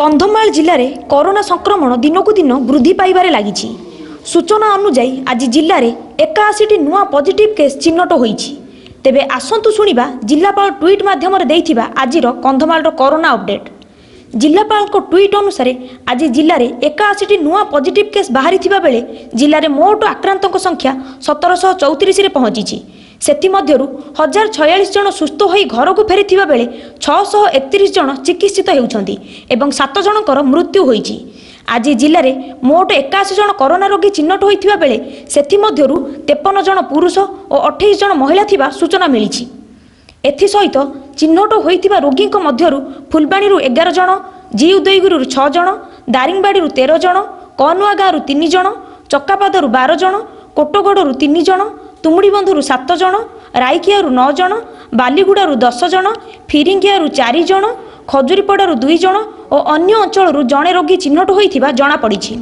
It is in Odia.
କନ୍ଧମାଳ ଜିଲ୍ଲାରେ କରୋନା ସଂକ୍ରମଣ ଦିନକୁ ଦିନ ବୃଦ୍ଧି ପାଇବାରେ ଲାଗିଛି। ସୂଚନା ଅନୁଯାୟୀ, ଆଜି ଜିଲ୍ଲାରେ 81ଟି ନୂଆ ପଜିଟିଭ୍ କେସ୍ ଚିହ୍ନଟ ହୋଇଛି। ତେବେ ଆସନ୍ତୁ ଶୁଣିବା ଜିଲ୍ଲାପାଳ ଟ୍ୱିଟ୍ ମାଧ୍ୟମରେ ଦେଇଥିବା ଆଜିର କନ୍ଧମାଳର କରୋନା ଅପଡେଟ୍। ଜିଲ୍ଲାପାଳଙ୍କ ଟ୍ୱିଟ୍ ଅନୁସାରେ, ଆଜି ଜିଲ୍ଲାରେ 81ଟି ନୂଆ ପଜିଟିଭ୍ କେସ୍ ବାହାରିଥିବା ବେଳେ ଜିଲ୍ଲାରେ ମୋଟ ଆକ୍ରାନ୍ତଙ୍କ ସଂଖ୍ୟା 1734ରେ ପହଞ୍ଚିଛି। ସେଥିମଧ୍ୟରୁ 1046 ଜଣ ସୁସ୍ଥ ହୋଇ ଘରକୁ ଫେରିଥିବା ବେଳେ 631 ଜଣ ଚିକିତ୍ସିତ ହେଉଛନ୍ତି ଏବଂ 7 ଜଣଙ୍କର ମୃତ୍ୟୁ ହୋଇଛି। ଆଜି ଜିଲ୍ଲାରେ ମୋଟ 81 ଜଣ କରୋନା ରୋଗୀ ଚିହ୍ନଟ ହୋଇଥିବା ବେଳେ ସେଥିମଧ୍ୟରୁ 53 ଜଣ ପୁରୁଷ ଓ 28 ଜଣ ମହିଳା ଥିବା ସୂଚନା ମିଳିଛି। ଏଥିସହିତ ଚିହ୍ନଟ ହୋଇଥିବା ରୋଗୀଙ୍କ ମଧ୍ୟରୁ ଫୁଲବାଣୀରୁ 11 ଜଣ, ଜି ଉଦୟଗିରିରୁ 6 ଜଣ, ଦାରିଙ୍ଗବାଡ଼ିରୁ 13 ଜଣ, କନୁଆ ଗାଁରୁ 3 ଜଣ, ଚକାପାଦରୁ 12 ଜଣ, କୋଟଗଡ଼ରୁ 3 ଜଣ, ତୁମୁଡ଼ିବନ୍ଧରୁ 7 ଜଣ, ରାଇକିଆରୁ 9 ଜଣ, ବାଲିଗୁଡ଼ାରୁ 10 ଜଣ, ଫିରିଙ୍ଗିଆରୁ 4 ଜଣ, ଖଜୁରୀପଡ଼ାରୁ 2 ଜଣ ଓ ଅନ୍ୟ ଅଞ୍ଚଳରୁ ଜଣେ ରୋଗୀ ଚିହ୍ନଟ ହୋଇଥିବା ଜଣାପଡ଼ିଛି।